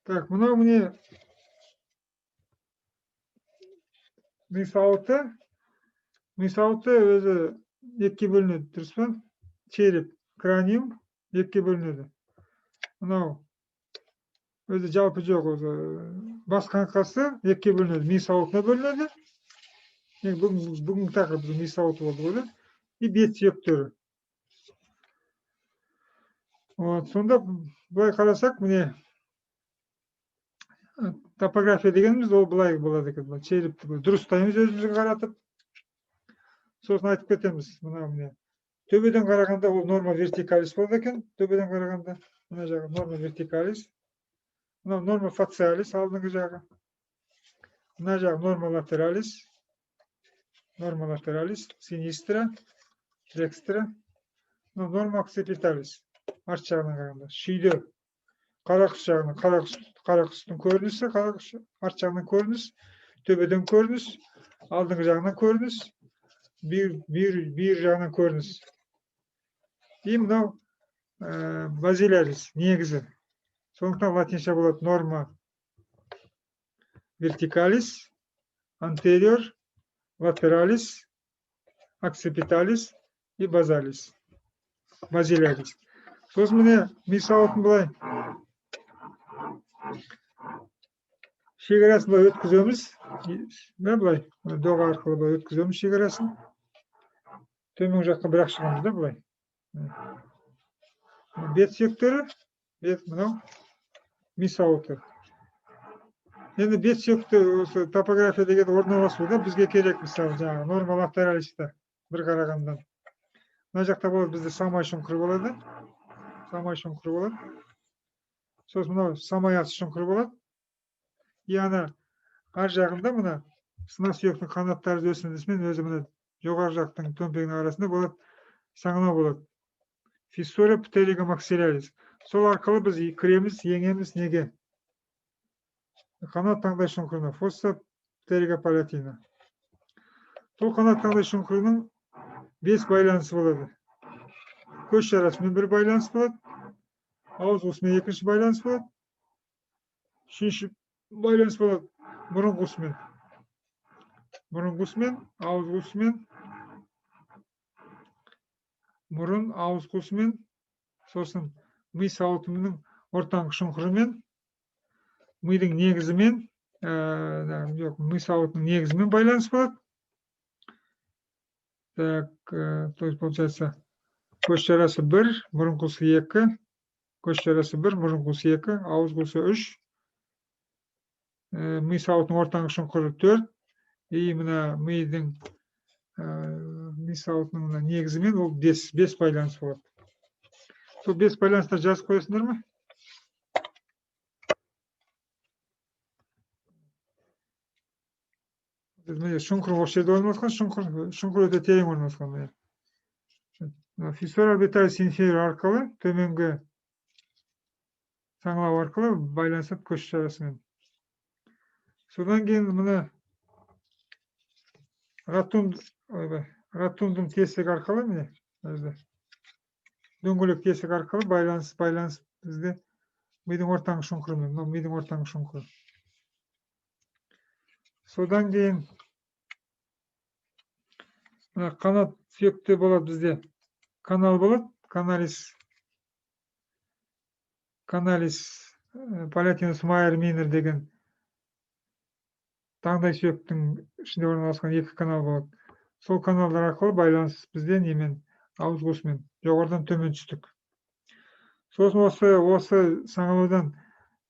Так, мынау міне ми сауыты. Ми сауыты өзі екіге бөлінеді, дұрыс па? Череп, краниум екіге бөлінеді. Мынау өзі жалпы жоқ, өзі бас қаңқасы екіге бөлінеді, ми сауытына бөлінеді. Енді бүгінгі тақырып ми сауыты болды ғой, да? И бет сүйектері. Вот, сонда былай қарасақ, міне топография дегеніміз ол былай болады екен. Былай черепті былай дұрыстаймыз өзімізге қаратып. Сосын айтып кетеміз, мына міне төбеден қарағанда ол норма вертикалис болады екен. Төбеден қарағанда мына жағы норма вертикалис, мынау норма фациалис алдыңғы жағы, мына жағы норма латералис, норма латералис, синистра, декстра, мынау норма окципиталис арт жағынан қарағанда, шүйде қарақұс жағынан, қарақұстың көрінісі, қарақұс арт жағынан көрініс, төбеден көрініс, алдыңғы жағынан көрініс, бүйір жағынан көрініс. И мынау базилярис негізі. Сондықтан латинша болады норма вертикалис, антериор, латералис, окципиталис и базалис. Базилярис. Сосын міне ми сауытын былай шекарасын былай өткіземіз. Міне былай доға арқылы былай өткіземіз шекарасын. Төмен жаққа бірақ шығамыз да былай. Бет сүйектері, бет мынау ми сауыты. Енді бет сүйекті осы топография деген орналасуда бізге керек, мысалы, жаңағы норма латералиста бір қарағандан. Мына жақта болады бізде самай шұңқыры болады. Самай шұңқыры болады. Сосын мынау самай асы шұңқыры болады. И ана ар жағында мына сына сүйектің қанат тәрізді өсіндісімен өзі мына жоғары жақтың төмпегінің арасында болады, саңылау болады. Фиссура птеригомаксиллярис. Сол арқылы біз кіреміз, еңеміз неге? Қанат таңдай шұңқырына, фосса птеригопалатина. Сол қанат таңдай шұңқырының 5 байланысы болады. Көз жарасымен бір байланыс болады, ауыз қуысымен екінші байланыс болады, үшінші байланыс болады мұрын қуысымен. Мұрын қуысымен, ауыз қуысымен, мұрын, ауыз қуысымен, сосын ми сауытының ортаңғы шұңқырымен, мидың негізімен, жоқ, ми сауытының негізімен байланыс болады. Так, то есть получается көз жарасы 1, мұрын қуысы 2, көз жарасы 1, мұрын қуысы 2, ауыз қуысы 3, ми сауытының ортаңғы шұңқыры 4, и мына мидың ми сауытының мына негізімен ол 5 байланыс болады. Сол 5 байланысты жазып қоясыңдар ма? Міне шұңқыр осы жерде орналасқан, шұңқыр өте терең орналасқан. Міне. Мына фиссура орбиталис инфериор арқылы төменгі саңылау арқылы байланысады көз жарасымен. Содан кейін мына ойбай, ротундум тесік арқылы, міне, мына жерде дөңгелек тесік арқылы байланыс бізде мидың ортаңғы шұңқырымен, мынау мидың ортаңғы шұңқыры. Содан кейін мына қанат сүйекте болады бізде канал болады, каналис палатинус майор минор деген таңдай сүйектің ішінде орналасқан екі канал болады. Сол каналдар арқылы байланыс бізде немен, ауыз қуысымен жоғарыдан төмен түстік. Сосын осы саңылаудан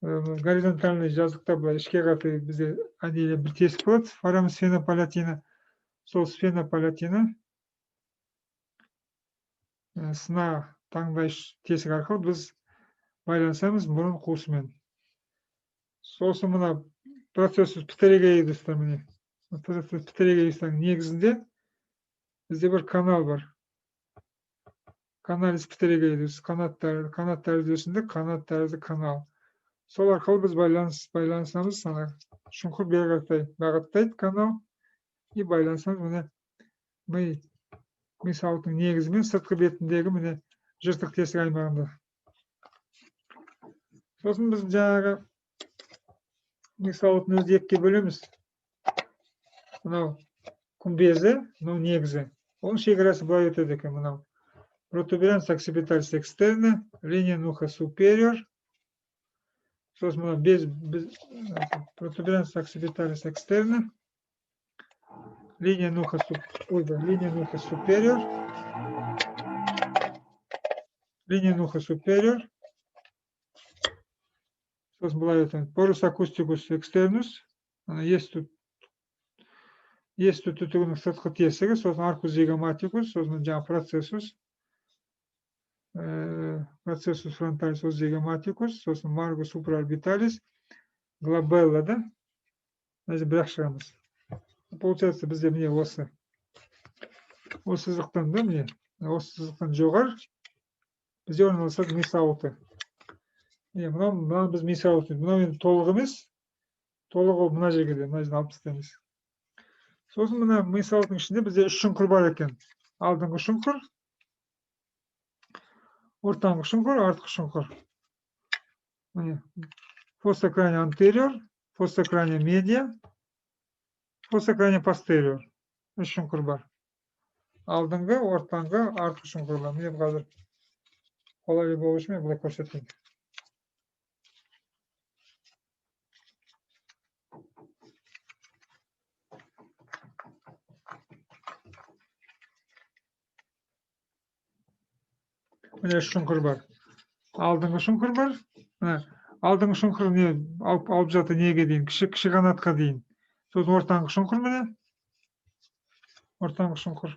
горизонтальный жазықта былай ішке қаратай бізде әдейі бір тесік болады, форамен сфенопалатина. Сол сфенопалатина сына таңдай тесік арқылы біз байланысамыз мұрын қуысымен. Сосын мына процессус птеригоидустар, міне процессус птеригоидустардың негізінде бізде бір канал бар. Каналис птеригоидус, қанат тәрізді өсімдік, қанат тәрізді канал. Сол арқылы біз байланысамыз, ана шұңқыр бері қаратай бағыттайды канал, и байланысамыз міне ми сауытының негізімен сыртқы бетіндегі міне жыртық тесік аймағында. Сосын біз жаңағы Ми сауытын өзі екіге бөлеміз. Мынау күмбезі, мынау негізі. Оның шекарасы былай өтеді екен: мынау protuberans occipitalis externa, linea nucha superior, сосын мынау без protuberans occipitalis externa, linea nucha ойбай, linea nucha superior, linea nucha superior, сосын былай өтеді: porus acusticus externus, ана есту түтігінің сыртқы тесігі, сосын arcus zygomaticus, сосын жаңағы processus frontalis os zygomaticus, сосын margo supraorbitalis, glabella, да. Мына жерде бірақ шығамыз. Получается, бізде міне осы сызықтан да, міне, осы сызықтан жоғары бізде орналасады ми сауыты. Міне, мынау, мынаны біз ми сауыты дейміз. Мынау енді толық емес, толық ол мына жерге де, мына жерден алып тастаймыз. Сосын мына ми сауытының ішінде бізде үш шұңқыр бар екен: алдыңғы шұңқыр, ортаңғы шұңқыр, артқы шұңқыр. Міне, fossa cranii anterior, fossa cranii media, fossa cranii posterior. Үш шұңқыр бар: алдыңғы, ортаңғы, артқы шұңқырлар. Міне, қазір қолайлы болу үшін мен былай көрсетейін. Міне, үш шұңқыр бар. Алдыңғы шұңқыр бар. Міне, алдыңғы шұңқыр не алып жатыр, неге дейін? Кіші қанатқа дейін. Сосын ортаңғы шұңқыр, міне, ортаңғы шұңқыр.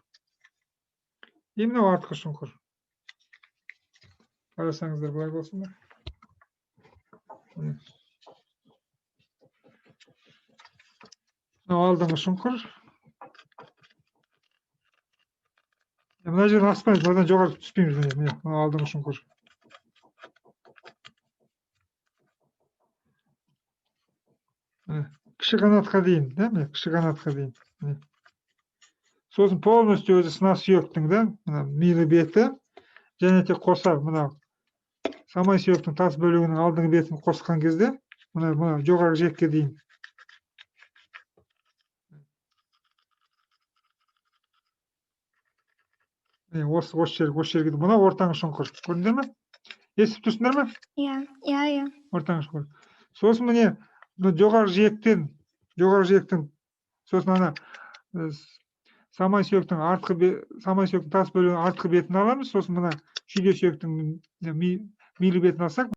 И мынау артқы шұңқыр. Қарасаңыздар, былай болсын ба? Міне. Мынау алдыңғы шұңқыр. Мына жерден аспаймыз, мынадан жоғары түспейміз. Міне, міне, мынау алдыңғы шұңқыр. Міне, кіші қанатқа дейін, да, міне, кіші қанатқа дейін. Міне. Сосын полностью өзі сына сүйектің, да, мына милы беті және де қоса мынау самай сүйектің тас бөлігінің алдыңғы бетін қосқан кезде, мына жоғарғы жиекке дейін. Міне, осы жерге, мынау ортаңғы шұңқыр. Көрдіңдер ме? Естіп тұрсыңдар ма? Иә. Ортаңғы шұңқыр. Сосын міне, мына жоғарғы жиектен, сосын ана самай сүйектің тас бөлігінің артқы бетін аламыз, сосын мына шүйде сүйектің милі бетін алсақ.